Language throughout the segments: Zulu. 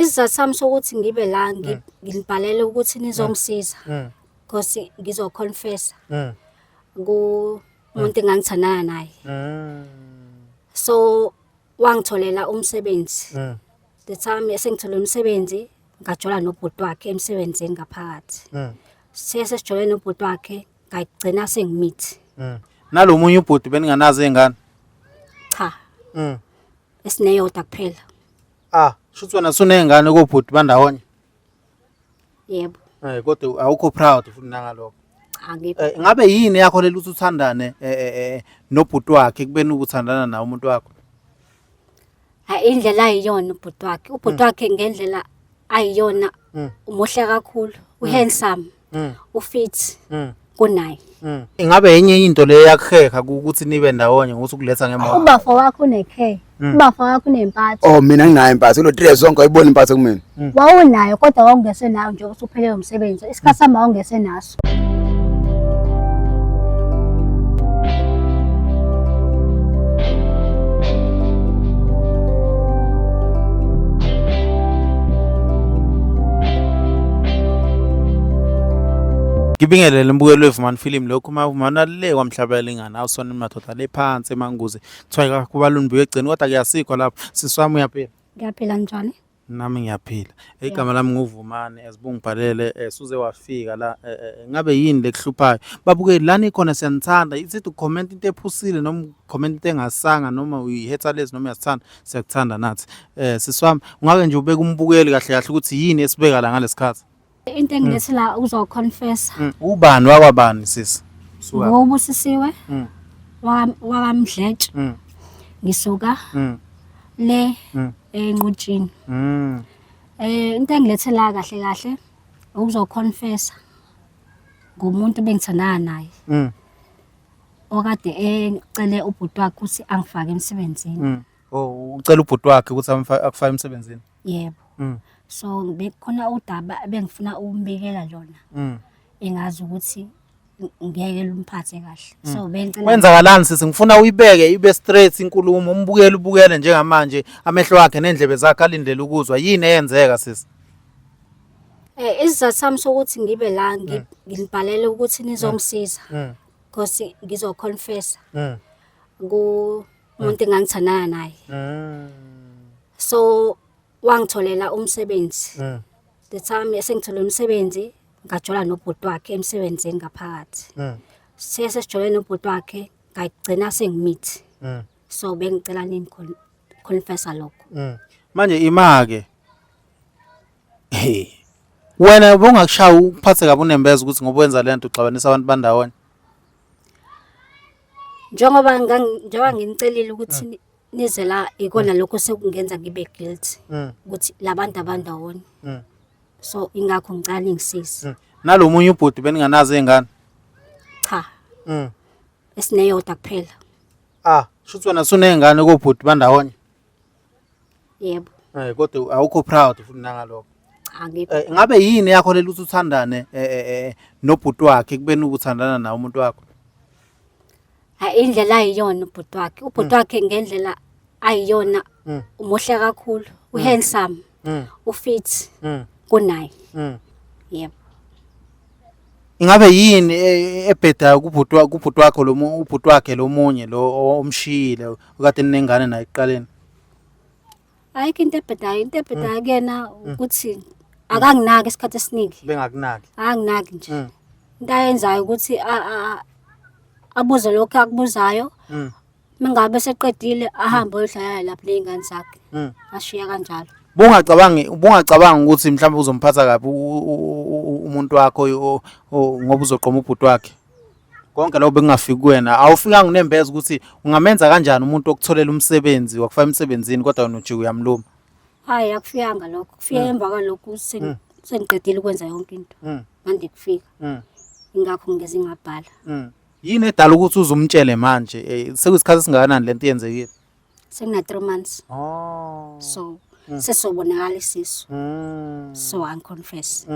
Isizathu sami sokuthi ngibe la nginibhalele ukuthi nizongisiza because ngizoconfessa kumuntu engangithandana naye. So wangitholela umsebenzi. The time esengithole umsebenzi ngajola nobhuti wakhe emsebenzini ngaphakathi. Sithe sesijole nobhuti wakhe ngagcina sengimithi. Nalo munye ubhuti beninganazo izingane? Cha. Esineyodwa kuphela. Ah, shuthi wena suney'ngane kobhuti bandawonye? Yebo. Eh, kodwa awukho proud futhi nangalokho. Cha ngikho. Eh, ngabe yini yakho leli uthi uthandane nobhuti wakhe kubeni ukuthandana naye umuntu wakho? Hayi indlela ayiyona ubhuti wakhe. Ubhuti wakhe ngendlela ayiyona umuhle kakhulu, uhandsome, ufit kunaye. Ingabe enye into le yakuheha ukuthi nibe ndawonye ngokuthi ukuletha ngemoto? Ubafo wakho une-care, ubafo wakho unempatho. Oh mina nginayo impatho kulo 3 years zonke ayibona impatho kumina. Wawunayo kodwa wawungesenayo njengoba usuphelelwe umsebenzi. Isikhathi sami wawungesenaso. Ngibingelele mbukelo weVumani Film lokhu uma Vumani le kwamhlaba elingana awusona madoda le phansi emanguzi kuthiwa kubaluni buye egcini kodwa kuyasikho lapho sisi wami uyaphila. Ngiyaphila njani? Nami ngiyaphila. Igama lami nguVumani as bungibhalele suze wafika la ngabe yini lekuhluphayo. Babukeli lani khona siyanithanda ithi ucomment into ephusile noma comment into engasanga noma uyihetha lezi noma uyasithanda siyakuthanda nathi. Sisi wami ungake nje ubeke umbukeli kahle kahle ukuthi yini esibeka la ngalesikhathi. Into engilethe la uzoconfessa. Ubani wakwabani sisi? Suka. Ngobusisiwe. Wakamdletshe. Ngisuka le enqutshini. Into engilethe la kahle kahle ukuzoconfessa ngomuntu bengithandana naye. Okade ecele ubhuti wakhe ukuthi angifake emsebenzini. Oh, ucela ubhuti wakhe ukuthi akufake emsebenzini. Yebo. So bekukhona udaba ebengifuna ukumbikela lona. Engazi ukuthi ngeke lumphathe kahle. So bengicela Kwenzakalani sisi? Ngifuna uyibeke ibe straight inkulumo, umbukele ubukele njengamanje amehlo akhe nendlebe zakhe alindele ukuzwa yini eyenzeka sisi. Isizathu sami sokuthi ngibe la nginibhalele ukuthi nizongisiza because ngizoconfessa kumuntu engangithandana naye. So wangitholela umsebenzi. The time esengithole umsebenzi ngajola nobhuti wakhe emsebenzini ngaphakathi. Sithe sesijole nobhuti wakhe ngagcina sengimithi. So bengicela nini-confessa lokho. Manje ima-ke. Hey. Wena ubungakushaya uphathe kabi unembeza ukuthi ngoba wenza lento uxabanisa abantu bandawonye. Njengoba njengoba nginicelile ukuthi nize la ikona lokho sekungenza ngibe guilty ukuthi labantu abandawonye. So ingakho ngicela ningisize. Nalo munye ubhuti beninganazo izingane? Cha. Esineyodwa kuphela. Ah, shuthi wena suney'ngane kobhuti bandawonye? Yebo. Kodwa awukho proud futhi nangalokho. Cha ngikho. Ngabe yini yakho leli uthi uthandane nobhuti wakhe kubeni ukuthandana naye umuntu wakho? Hayi indlela ayiyona ubhuti wakhe. Ubhuti wakhe ngendlela ayiyona umuhle kakhulu, uhandsome, ufit kunaye. Yebo. Ingabe yini ebhedayo kubhuti wakho lo ubhuti wakhe lo munye lo omshiyile okade ninengane naye ekuqaleni? Ayikho into ebhedayo, into ebhedayo kuyena ukuthi akanginaki isikhathi esiningi. Bengakunaki. Akanginaki nje. Into ayenzayo ukuthi abuze lokho akubuzayo. Mengabe seqedile ahambe ayodlala lapha nezingane zakhe. Ashiya kanjalo. Ubungacabangi ukuthi mhlawumbe uzomphatha kabi umuntu wakho ngoba uzoqoma ubhuti wakhe. Konke lokho bekungafiki kuwena. Awufikanga unembeza ukuthi ungamenza kanjani umuntu okutholela umsebenzi wakufaka emsebenzini kodwa wena ujike uyamluma. Hayi akufikanga lokho. Kufike emva kwalokho sengiqedile ukwenza yonke into. Manje kufika. Ingakho ngeze ngabhala. Yini edala ukuthi uzumtshele manje? Sekuyisikhathi esingakanani lento yenzekile? Sekuna 3 months. Oh. So sesobonakala isisu. So I confess.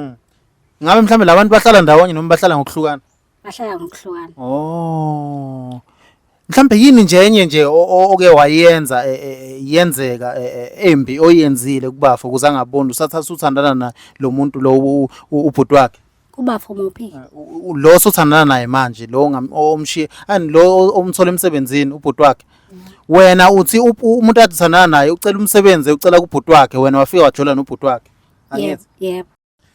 Ngabe mhlambe labantu bahlala ndawonye noma bahlala ngokuhlukana? Bahlala ngokuhlukana. Oh. Mhlambe yini nje enye nje oke wayenza yenzeka embi oyenzile kubafo ukuze angaboni usathatha uthandana na lo muntu lo ubhuti wakhe? Kubafo muphi? Lo osuthandana naye manje, lo omshiye and lo omthola emsebenzini, ubhuti wakhe. Wena uthi umuntu ade uthandana naye ucela umsebenzi, ucela kubhuti wakhe, wena wafika wajola nobhuti wakhe. Yebo, yebo.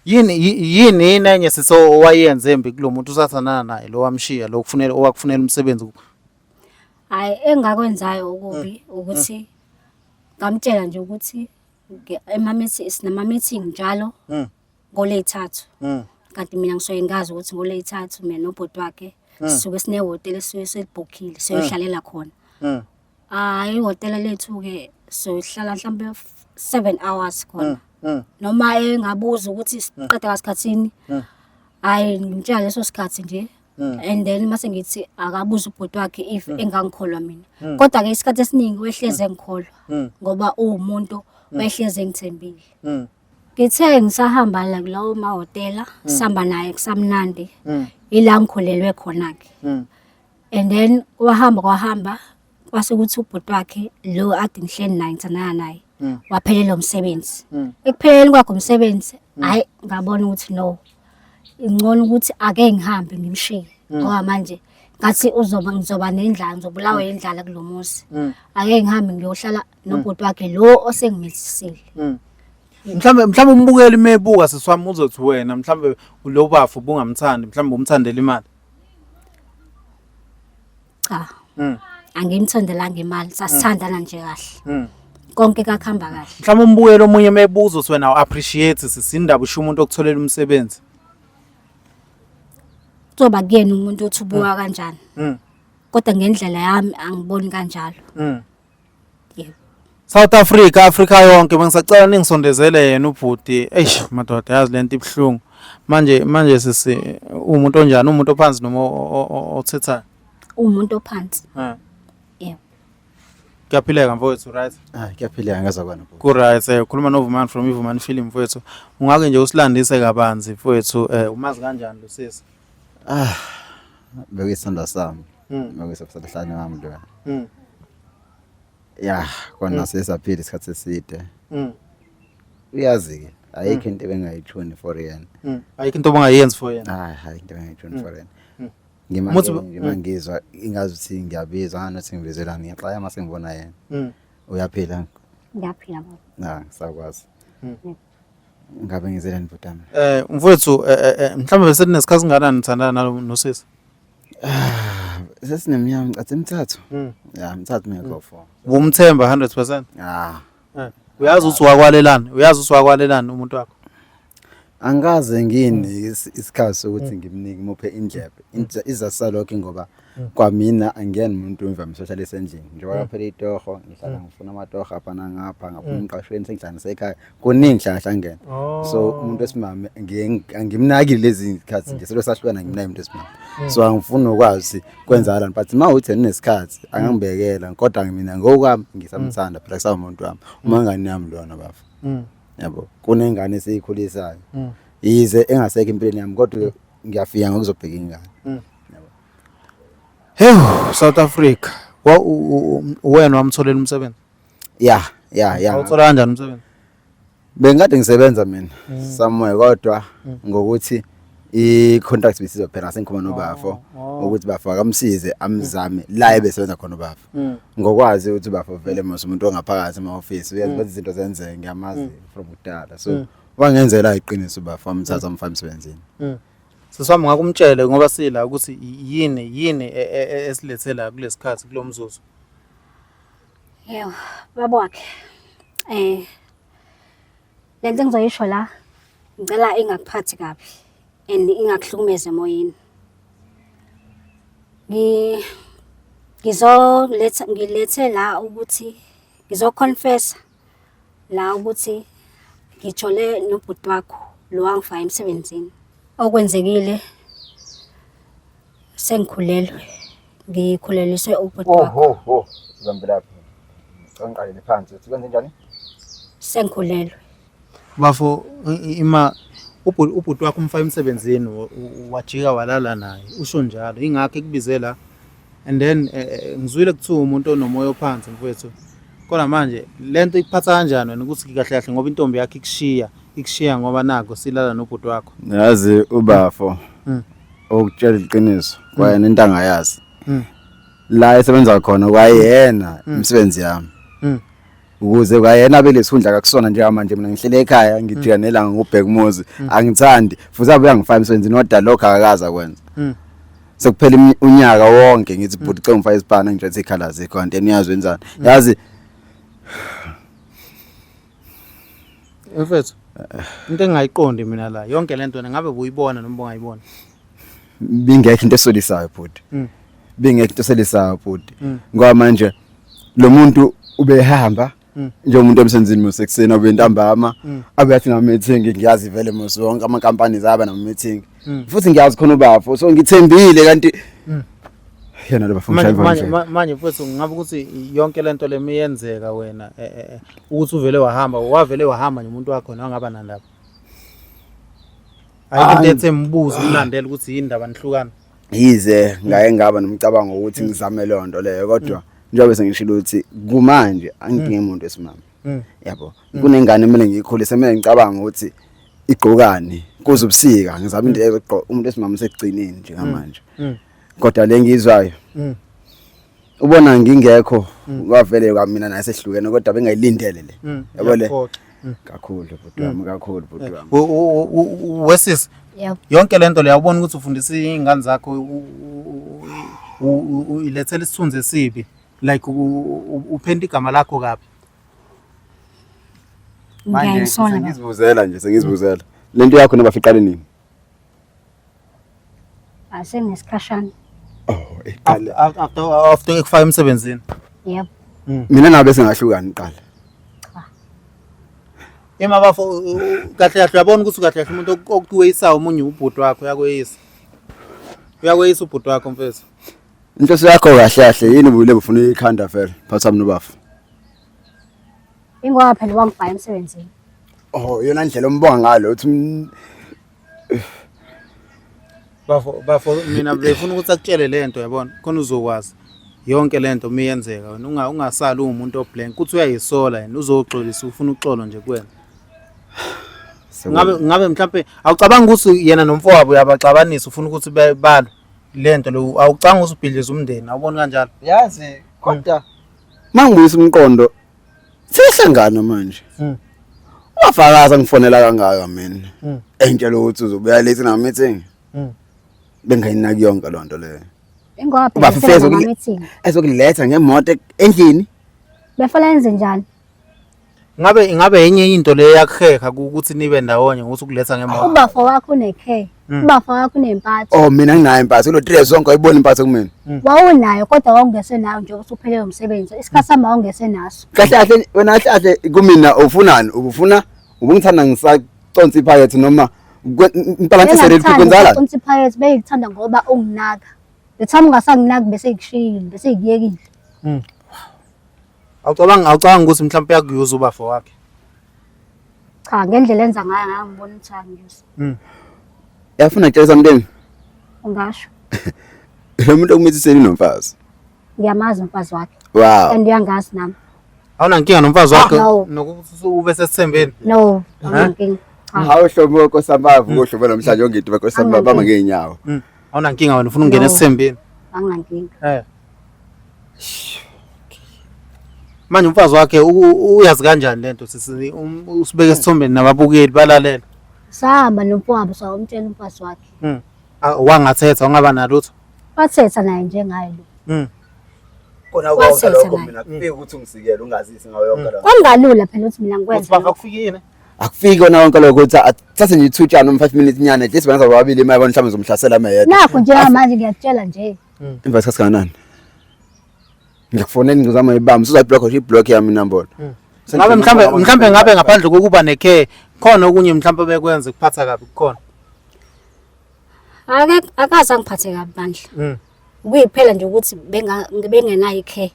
Yini yini yini enye siso owayenze embi kulo muntu usathandana naye, lo wamshiya, lo kufunela, owakufunela umsebenzi? Hhayi, engakwenzayo okubi ukuthi ngamtshela nje ukuthi sinama-meeting njalo ngoley'thathu. Kanti mina ngisuke ngazi ukuthi ngoley'thathu mina nobhuti wakhe sisuke sinehhotela esisuke silibhukhile, siyoyihlalela khona. Hhayi, ihhotela lethu-ke sohlala mhlampe 7 hours khona. Noma engabuza ukuthi siqeda ngasikhathini, hhayi, ngimtshela leso sikhathi nje. And then mase ngithi akabuze ubhuti wakhe if engangikholwa mina. Kodwa-ke isikhathi esiningi wehleze engikholwa ngoba uwumuntu wehleze engithembile. Ngithe ngisahamba la kulawo mahhotela, sihamba naye kusamnandi, ila ngikhulelwe khona-ke. And then kwahamba kwahamba, kwase kuthi ubhuti wakhe lo ade ngihleli naye, ngithandana naye, waphelelwa umsebenzi. Ekupheleni kwakhe umsebenzi, hhayi, ngabona ukuthi no, ingcono ukuthi ake ngihambe ngimshiye ngoba manje ngathi uzoba ngizoba nendlala, ngizobulawa indlala kulo muzi. Ake ngihambe ngiyohlala nobhuti wakhe lo osengimithisile. Mhlambe umbukeli mebuka, siswami, uzothi wena mhlambe lo bafo ubungamthandi, mhlambe umthandela imali. Cha. Angimthandelanga imali, sasithandana nje kahle. Konke kakuhamba kahle. Mhlawumbe umbukeli omunye mebuza uthi wena appreciate sisindaba usho umuntu okutholela umsebenzi. Kuzoba kuyena umuntu othi ubuka kanjani. Kodwa ngendlela yami angiboni kanjalo. Yebo. South Africa, Africa yonke, bengisacela ningisondezele yena ubhuti. Eish madoda, yazi lento ibhlungu. Manje sisi, umuntu onjani, umuntu ophansi noma othethayo? Umuntu ophansi. Yebo. Kuyaphileka mfowethu, right? Ah, kuyaphileka, ngezwa kwana bhuti. Ku right, ukhuluma noVumani from iVumani Film mfowethu. Ungake nje usilandise kabanzi mfowethu, umazi kanjani lo sisi? Ah, bekuyisithanda sami. Bekuyisabhlanye wami lo. Ya, kona sesaphila isikhathi eside. Uyazi ke, ayikho into ebengayithuni for yena. Ayikho into obungayenzi for yena. Hayi, ayikho into ebengayithuni for yena. Umuthi Ngima ngizwa ingazi ukuthi ngiyabizwa nganothi ngibizelani, ngiyaxaya mase ngibona yena. Uyaphila? Ngiyaphila baba. Na, ngisakwazi. Ngabe ngizelani bhuti wami? Mfowethu, mhlawumbe bese kunesikhathi singakanani nithandana nalo nosisi? Ah, sesineminyaka ngicathi emithathu. Ya, mithathu mina go four. Ubumthemba 100%? Ah, Uyazi ukuthi wakwalelani? Uyazi ukuthi wakwalelani umuntu wakho? Angikaze nginike isikhathi sokuthi ngimnike, ngimuphe indlebe. Izasa lokho ngoba kwamina angiyena umuntu imvamisa ohlala esendlini. Njengoba phela itoho ngihlala ngifuna amatoho apha nangapha, ngaphuma emqashweni, sengihlala nasekhaya. Kuningi hlala hlangene. So umuntu wesimame angimnakile lezi zikhathi nje selo sahlukana, ngimnaki umuntu wesimame. So angifuni nokwazi kwenzakalani, but uma uthi nesikhathi angangibekela, kodwa mina ngokwami ngisamthanda phela, kusawumuntu wami, uma ngani yami lona bafo. Yabo, kunengane esiyikhulisayo, yize engasekho empilweni yami, kodwa ngiyafika ngokuzobheka ingane. Hey, South Africa. Wa wena wamtholela umsebenzi? Ya. Awuthola kanjani umsebenzi? Bengikade ngisebenza mina somewhere, kodwa ngokuthi i-contract bisizophela, ngasengikhuluma nobafo ukuthi bafo akamsize amzame la ebesebenza khona ubafo, ngokwazi ukuthi ubafo vele mos umuntu ongaphakathi ema-ofisi, uyazi ukuthi izinto zenzeke, ngiyamazi from kudala, so wangenzela iqiniso ubafo, wamthatha wamfaka emsebenzini. Siswami, ngakumtshele ngoba sila ukuthi yini esilethe la kulesikhathi, kulomzuzu. Yebo, baba wakhe. Lento engizoyisho la ngicela ingakuphathi kabi and ingakuhlukumeza emoyeni. Ngizoletha, ngilethe la ukuthi ngizoconfessa la ukuthi ngijole nobhuti wakho lo wangifaka emsebenzini. Okwenzekile, sengikhulelwe, ngikhuleliswe ubhuti wakho. Ho ho, zambelaphi, ngicela ngiqalele phansi uthi kwenze njani? Sengikhulelwe. Bafo, ima ubhuti wakho umfaka emsebenzini, wajika walala naye, usho njalo, ingakho ekubize la. And then ngizwile kuthiwa umuntu onomoya ophansi mfowethu. Kodwa manje lento ikuphatha kanjani wena ukuthi kahle kahle ngoba intombi yakho ikushiya, ikushiya ngoba nako silala nobhuti wakho. Yazi ubafo okutshela iqiniso kwayena into angayazi. La esebenza khona kwayena imisebenzi yami. Ukuze kwayena abe lesikhundla akakusona njengamanje, mina ngihlele ekhaya ngijika nelanga ngubheka umuzi, angithandi futhi abe uyangifaka emsebenzini, kodwa lokho akakaze akwenza. Sekuphela unyaka wonke ngithi bhuti cela ngifake isipana, ngitsho ikhala azikho, kanti yena uyazi wenzani, yazi. Mfethu, into engingayiqondi mina la, yonke lento wena ngabe ubuyibona noma ubungayibona? Bingekho into esolisayo bhuti. Bingekho into esolisayo bhuti, ngoba manje lo muntu ubehamba njengomuntu emsebenzini mos ekuseni, abe ntambama abe athi ngama-meeting. Ngiyazi vele mos wonke ama-companies aba nama-meeting, futhi ngiyazi khona ubafo, so ngithembile, kanti yena lo bafo. Manje manje manje mfethu, ngabe ukuthi yonke lento le miyenzeka wena ukuthi uvele wahamba, wavele wahamba nomuntu wakho nangaba nandaba? Ayikho into ethe mbuzo umlandela ukuthi yini ndaba nihlukana? Yize ngaye ngaba nomcabango ukuthi ngizame leyo nto leyo, kodwa njengoba sengishilo ukuthi kumanje angidingi umuntu wesimame, yabo, kunengane kumele ngiyikhulise, kumele ngicabanga ukuthi igqokani kuze ubusika, ngizama into egqoka umuntu wesimame sekugcineni njengamanje. Kodwa le ngiyizwayo, ubona ngingekho kwavele kwamina naye sehlukene, kodwa bengayilindele le, yabo le. Iyakuphoxa. Kakhulu bhuti wami, kakhulu bhuti wami. Wesisi, Yebo. yonke lento le awubona ukuthi ufundisa iy'ngane zakho, uyilethela isithunzi esibi, like uphenta igama lakho kabi. Ngiyayisola baba. Sengizibuzela nje, sengizibuzela lento yakho noba iqale nini? Asenesikhashana. Oh, iqale After ekufaka emsebenzini. Yebo. Mina nabe singahlukani iqala. Ema bafo, kahle kahle uyabona ukuthi kahle kahle umuntu okuweyisayo omunye ubhuti wakho, uyakweyisa, uyakweyisa ubhuti wakho mfethu. Inhloso yakho kahle kahle yini? Ubule ufuna ikhanda vele phathi wami nobafo? Ingoba phela wangibhaya emsebenzini. Oh, iyona ndlela ombonga ngalo uthi Bafo, bafo, mina befuna ukuthi akutshele lento, yabona, khona uzokwazi yonke lento miyenzeka wena ungasali uwumuntu oblank kuthi uyayisola yena, uzoxolisa, ufuna uxolo nje kuwena. Ngabe mhlambe awucabanga ukuthi yena nomfowabo uyabaxabanisa, ufuna ukuthi balwe lento lo? Awucabanga ukuthi ubhidliza umndeni? Awuboni kanjalo? Yazi kodwa mangibuyisa umqondo, siyahlangana manje. Wafakaza ngifonela kangaka mina, engitshela ukuthi uzobuya late na meeting, bengayinaki yonke loo nto leyo. Ingoba phela Ubafo befela ufeze nama-meeting. Ezokuletha ngemoto endlini. Befela yenze njani? Ngabe enye into le yakuheha ukuthi nibe ndawonye ngokuthi ukuletha ngemoto? Ubafo wakho une-care. Ubafo wakho unempatho. Oh, mina nginayo impatho kulo 3 years zonke, ayibona impatho kumina. Wawunayo kodwa wawungesenayo njengoba usuphelelwe umsebenzi. Isikhathi sami wawungesenaso. Kahle kahle wena, kahle kahle kumina ufunani? Ubufuna ubungithanda ngisaconsa iphakethe noma impalantise leli kwenzakala? Consa iphakethe, bengikuthanda ngoba unginaka. The time ungasanginaki bese ngikushiyile, bese ngikuyekile. Awucabanga ukuthi mhlawumbe uyakuyuza ubafo wakhe? Cha, ngendlela enza ngayo ngangibona ukuthi angiyuza. Yafuna kutshela something. Ungasho. Lo muntu okumithiseni nomfazi. Ngiyamazi umfazi wakhe. Wow. And uyangazi nami. Awunankinga nomfazi wakhe No. nokuthi ube sesithembeni? No, anginankinga. Cha. Hawu, hlobo kosambavu kohlobo namhlanje ongithi bakosamba bama ngeenyawo. Awunankinga wena, ufuna ukungena No. esithembeni? Anginankinga. Manje umfazi wakhe uyazi kanjani lento sisi? Usibeke esithombeni nababukeli balalela. Sahamba nomfowabo sawumtshela umfazi wakhe. Ah, wangathetha ungaba nalutho. Wathetha naye njengaye lo. Kona konke konke lokho lokho mina mina kufika ukuthi ungisikele ungazisi ngayo yonke lo. Kwakungalula phela ukuthi mina Uthi ngikwenze. bafa lokho. kufike yini? Akufiki kona konke lokho ukuthi athathe nje ithutshana noma 5 minutes nyana, at least banaza babili imali mhlawumbe uzomhlasela mayedwa. Nakho njengamanje ngiyakutshela nje. Emva isikhathi kangakanani? Ngiyakufonela ngizama ibamba, usuzayiblock nje iblock yami inambolo. Ngabe mhlambe ngabe ngaphandle kokuba necare khona okunye mhlambe bekwenze kuphatha kabi kukhona? Ake akaze angiphathe kabi bandla. Kuyiphela nje ukuthi bengenayo i-care.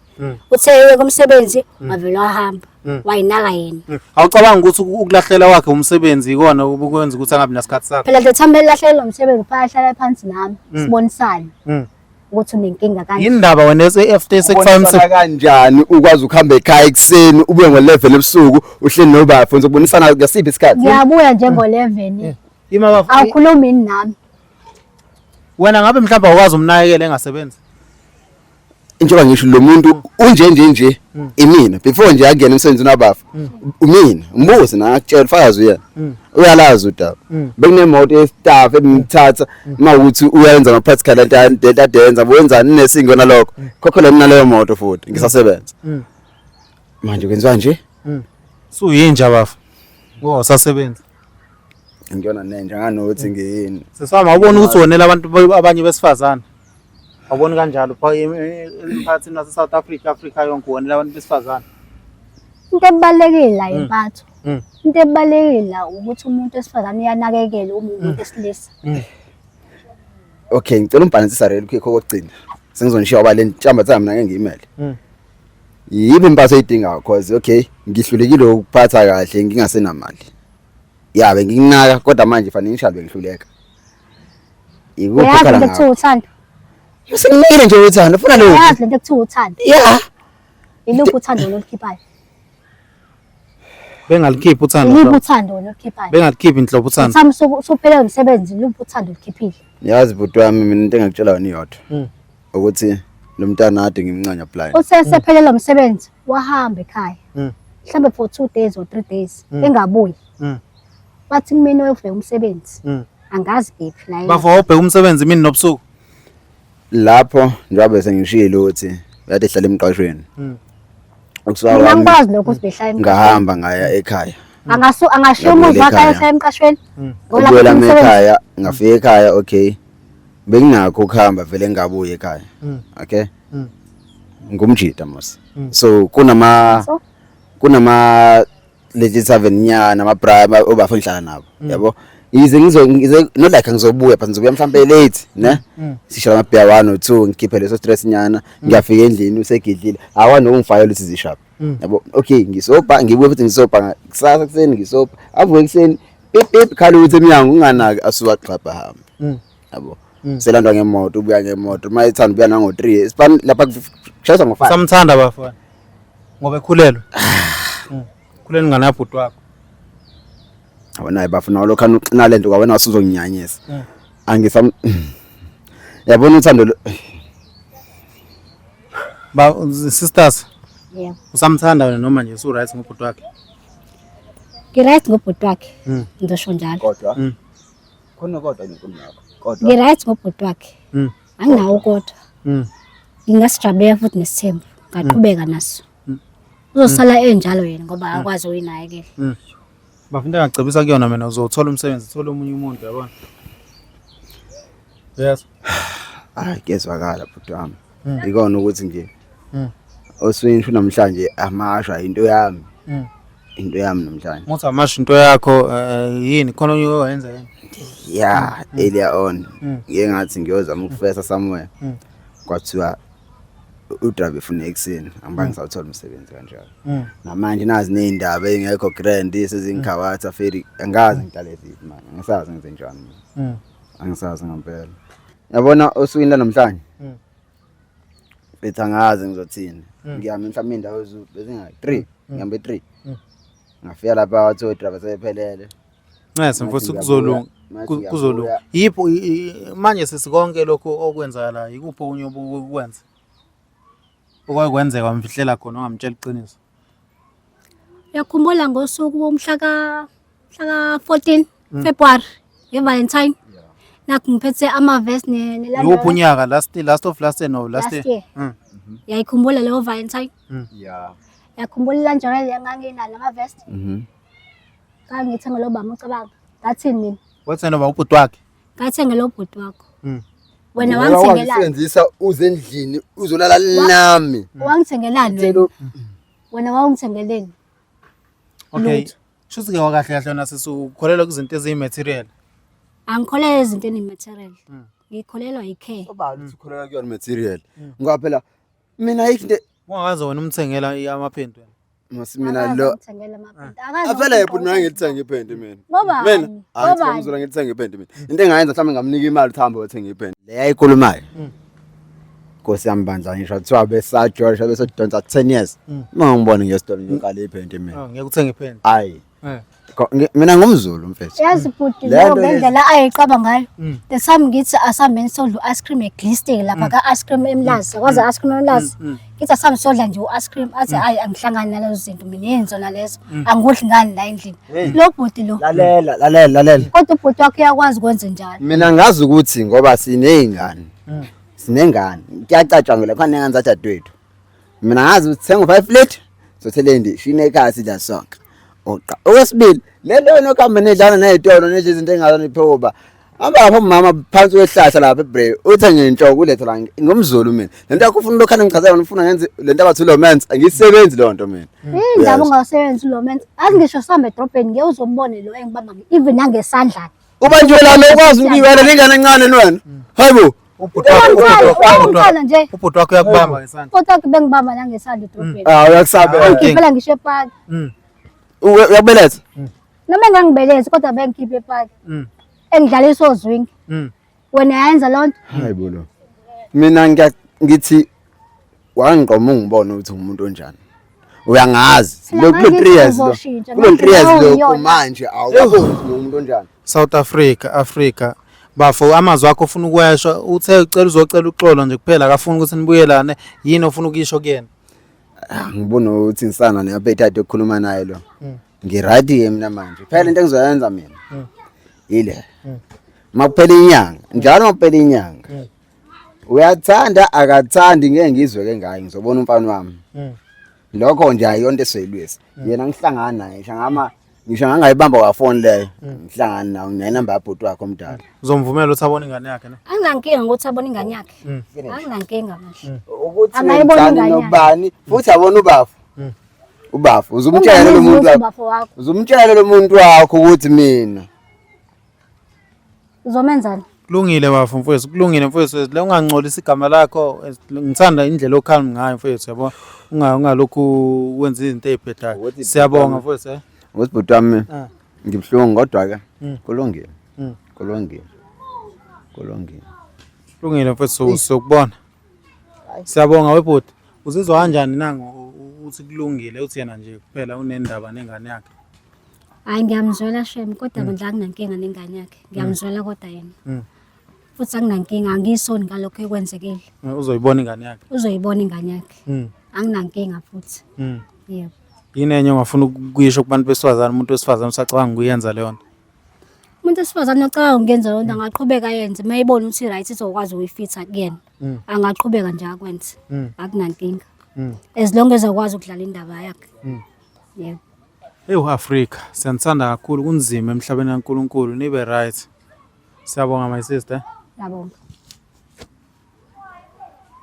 Uthe eye kumsebenzi wavele wahamba. Wayinaka yena. Awucabanga ukuthi ukulahlela kwakhe umsebenzi ikona obukwenza ukuthi angabi nasikhathi sakho? Phela the time elahlekelwa umsebenzi uphaya ahlala phansi nami sibonisane. Ukuthi unenkinga kanje. Yini ndaba wena ese-after sekufaka Ubonisana kanjani ukwazi ukuhamba ekhaya ekuseni ubuye ngo-11 ebusuku uhleli nobafo nizokubonisana ngasiphi isikhathi? Ngiyabuya njengo-11. Ima bafo. Awukhulumi yini nami? Wena ngabe mhlawumbe awukwazi umnakekela engasebenzi? Njengoba ngisho lo muntu unje nje nje imina before nje angene emsebenzini wabafa umina umbuze nakutshela ufakazi uyena uyalazi udaba bekunemoto yestaff ebimthatha uma ukuthi uyayenza ama-practical lento adenza wenzani nursing yona lokho khokhela mina leyo moto futhi ngisasebenza manje kwenziwa nje. Suyinja bafo. Ngoba usasebenza. Ngiyona nenja nganokuthi ngiyini. Sesami awuboni ukuthi wonela abantu abanye besifazane. Awuboni kanjalo pha emphakathini wase South Africa, Africa yonke wonela abantu besifazane. Into ebalulekile la impatho. Into ebalulekile la ukuthi umuntu wesifazane uyanakekelwa uma umuntu wesilisa. Okay, ngicela umbhalansisa real quick okugcina. Sengizonishiya ngoba le ntshamba thana mina ngeke ngiyimele. Yibi impatho eyidingayo cause okay, ngihlulekile ukuphatha kahle ngingasenamali. Ya bengikunaka kodwa manje fanele ngishalo bengihluleka. Ikuphi Uyazi okhala lento ekuthiwa ngakho? uthando. Usenginikile nje uthando, ufuna lokhu. Uyazi lento ekuthiwa uthando. Ya. Iluphi uthando olukhiphayo? Bengalikhiphi uthando. Iluphi nhlobo. uthando olukhiphayo? Bengalikhiphi inhlobo uthando. Uthami usuphelelwe umsebenzi, iluphi uthando olukhiphile? Yazi bhuti wami mina into engakutshela yona iyodwa. Ukuthi lo mntana ade ngimncanya blind. Uthe sephelelwe umsebenzi wahamba ekhaya. Mhlambe for 2 days or 3 days engabuyi. Bathi kumina uyofika umsebenzi. Angazi kephi la. Bafo awubheka umsebenzi imini nobusuku. Lapho njengoba sengishilo ukuthi kade ehlala emqashweni. Ukusuka Mina kwami ngikwazi lokho ukuthi behlala emqashweni. ngahamba ngaya ekhaya. Angasu angashiya umuzi Ngabuyela wakhe ekhaya. ayohlala emqashweni. Ngoba Ukubuyela lapho umsebenzi. ekhaya ngafika ekhaya okay. Benginakho ukuhamba vele ngabuye ekhaya. Okay? Ngumjida mos. So kunama So kunama leti seven nyana ama prime obafo ngihlala nabo yabo yize ngizo ngize not like ngizobuya but ngizobuya mhlambe late ne sisho ama beer 1 or 2 ngikhiphe leso stress nyana ngiyafika endlini usegidlile awani ukungifayela ukuthi zishap yabo okay ngisobha ngibuye futhi ngisobha kusasa kuseni ngisobha avuke kuseni pip pip khala ukuthi emnyango unganaki asuka xhapha hamba yabo selandwa ngemoto ubuya ngemoto uma ethanda ubuya nango 3 span lapha kushayiswa ngo 5 Samthanda bafo. Ngoba ekhulelwe. Khulelwe ingane yabhuti wakho. Wena bafuna lokho anuqina lento kwawena usuzonginyanyisa. Angisam Yabona uthando Ba sisters yebo. usamthanda wena noma nje usu right ngobhuti wakhe. Ngi-right ngobhuti wakhe. Ngizosho njalo. kodwa khona kodwa ngenkulumo yakho. Kodwa Ngi-right ngobhuti wakhe. Anginawo kodwa. Ngingasijabulela futhi nesithembu. Ngaqhubeka naso. Uzosala enjalo yena ngoba akwazi uyinakekela. Bafo into engacebisa kuyona mina uzothola umsebenzi, uthola omunye umuntu yabona. Yes. Hayi kezwakala bhuti wami. Ikona ukuthi nje oswini sho namhlanje amashwa into yami. Into yami namhlanje. Muthi amasho into yakho yini khona onye oyenza yini? Yeah, earlier on. Ngike ngathi ngiyozama ukufesa somewhere. Kwathiwa udriver efuna ekuseni angibange ngisawuthola umsebenzi kanjalo. Namanje nazi nezindaba ezingekho grand sezingikhawatha feri angazi ngidale ziphi manje angisazi ngenze njani mina. Angisazi ngempela. Yabona osukwini lanamhlanje. Bethi angazi ngizothini. Ngiyami mhlawumbe indawo bezinga 3, ngihambe 3. Ngafika lapha wathi udriver sebephelele. Ncese mfowethu kuzolunga. Kuzolunga. Yipho manje sesikonke lokho okwenzakala yikuphi okunye obukwenza? Okwake kwenzeka wamfihlela khona wangamtshela iqiniso. Uyakhumbula ngosuku womhla ka mhla ka 14 February ngeValentine. Nakhu ngiphethe ama-vest Yuphi unyaka last of last year no last Last year. year. Yayikhumbula leyo Valentine. Yeah. Yakhumbula ilanjalo enganginalo ama-vest. Ngangithenga lo baba ucabanga. Ngathini mina? Wathenga noba ubhuti wakhe. Ngathenga lo bhuti wakho. Wena wangithengelani? Wangisebenzisa uze endlini uzolala nami. Wangithengelani wena? Wena wawungithengeleni? Okay. Lutho. Shuthi ke wakahle kahle wena sisukholelwa kuzinto eziyi-material. Angikholelwa ezintweni material. Ngikholelwa i-care. Obala ukuthi ukholelwa kuyona material. Ngoba phela mina ayikho into Ungakaze wena umthengela amaphenti wena. masi mina Akaze lo angithengele amaphenti. Akaze Aphela angithengele yebhuti mina ngilithenga iphenti mina. Ngobani? Mina hayi Ngobani? ngizona ngilithenga iphenti mina. Into engayenza mhlawumbe ngamnika imali uthi hambe uyothenga iphenti. Le ayikhulumayo. Nkosi yami bandla, ngisho kuthiwa besajola besodonsa 10 years, uma ngibona ngesitolo ngiyokala iphenti mina. Oh, ngeke uthenge iphenti. Ayi. Mina ngumZulu mfethu. Yazi bhuti, Le lo nto ngendlela ayiqaba ngayo. The time ngithi asihambeni sodla u-ice cream eGlisting lapha ka-ice cream eMlazi. Yakwazi ice cream eMlazi? Ngithi asihambe sodla nje u-ice cream, athi ayi angihlangani nalezo zinto mina, yini zona lezo? Angikudli ngani la endlini? Lo bhuti lo. Lalela, lalela, lalela. Kodwa ubhuti wakhe uyakwazi ukwenze njalo. Mina ngazi ukuthi ngoba siney'ngane, sinengane, kuyacatshangwa khona nengane zadadewethu. Mina ngazi ukuthi thenga u-5 litre, sothele endishini ekhaya sidla sonke. Oqa. Okwesibili, le nto yenu yokuhamba nidlana ney'tolo nidla izinto ey'ngazona iphuba. Hamba lapha umama phansi kwehlahla lapha eBray, uthenge inhloko ulethe la, ngumZulu mina. Le nto yakho ufuna lokhu angichazela yona, ufuna ngenze le nto abathi ulomance, angiyisebenzi leyo nto mina. Indaba ungasebenzi ulomance. Azi ngisho sihambe edrobheni ngeke uzombone lo engibamba even nangesandla. Ubanjwe lana ukwazi ukuyiwela lengane encane wena. Hayibo. Ubhuti wakho, ubhuti wakho, ubhuti Umntwana nje. Ubhuti wakho uyakubamba ngesandla. Kodwa wakhe bengibamba nangesandla edrobheni. Ah, uyakusaba. Ah, Ngiphela ngisho epaki. Uyakubeletha? Noma engangibelethe kodwa bengikhiphe epaki. Engidlalisa ozwingi. Wena yayenza loo nto? Hayibo lo. Mina ngithi wangiqoma ungibona ukuthi ungumuntu onjani. Uyangazi. Phela Lo kulo ngathi 3 years lo. uzoshintsha, Kulo ngathi 3 years nawe lokho uyona. manje awukaboni ukuthi ungumuntu onjani. South Africa, Africa. Bafo, amazwi akho ofuna ukuwasho, uthe ucela uzocela uxolo nje kuphela, akafuni ukuthi nibuyelane. Yini ofuna ukuyisho kuyena? Ah, ngibona ukuthi ngisana ne-appetite yokukhuluma naye lo. Ngi-right ke mina manje. Phela into engizoyenza mina ile. Makuphela inyanga, njalo makuphela inyanga. Uyathanda akathandi ngeke ngizwe ke ngaye, ngizobona umfana wami. Lokho nje ayonto esizoyilwisa. Yena ngihlangana naye, ngisho ngama ngisho ngangayibamba kwafoni leyo. Ngihlangana naye, nginayo inamba yabhuti wakhe omdala. Uzomvumela ukuthi abone ingane yakhe ne? Anginankinga ngokuthi abone ingane yakhe. Anginankinga manje. Ukuthi Angayibona wenzani ingane yakhe. nobani futhi abona ubafu. Ubafu uzumtshela lo muntu wakho. Ubafo wakho. Uzumtshela lo muntu wakho ukuthi mina Uzomenzani? Kulungile bafo mfowethu, kulungile mfowethu. Le ungangcolisi igama lakho. Ngithanda indlela okhuluma ngayo mfowethu, yabo. Ungalokhu wenza izinto ezibhedayo. Ukuthi Siyabonga mfowethu. Ukuthi bhuti wami ngibuhlungu kodwa ke kulungile. Kulungile. Kulungile. Kulungile mfowethu, sokubona. Siyabonga webhuti. Uzizwa kanjani nango uthi kulungile, uthi yena nje kuphela unendaba nengane yakhe? Hayi ngiyamzwela shem, kodwa bandla anginankinga nengane yakhe. Ngiyamzwela kodwa yena. Futhi anginankinga, angisoni ngalokho ekwenzekile. Uzoyibona ingane yakhe. Uzoyibona ingane yakhe. Anginankinga futhi. Yebo. Yini enye ongafuna ukuyisho kubantu besifazane, umuntu wesifazane usacabanga ukuyenza leyo nto? Umuntu wesifazane ocabanga ukuyenza leyo nto angaqhubeka ayenze, uma ebona ukuthi right izokwazi ukuyifitha kuyena. Angaqhubeka nje akwenze. Akunankinga. As long as akwazi ukudlala indaba yakhe. Yebo. Ewu Afrika, siyanithanda kakhulu, kunzima emhlabeni kaNkulunkulu, nibe right. Siyabonga my sister. Ngiyabonga.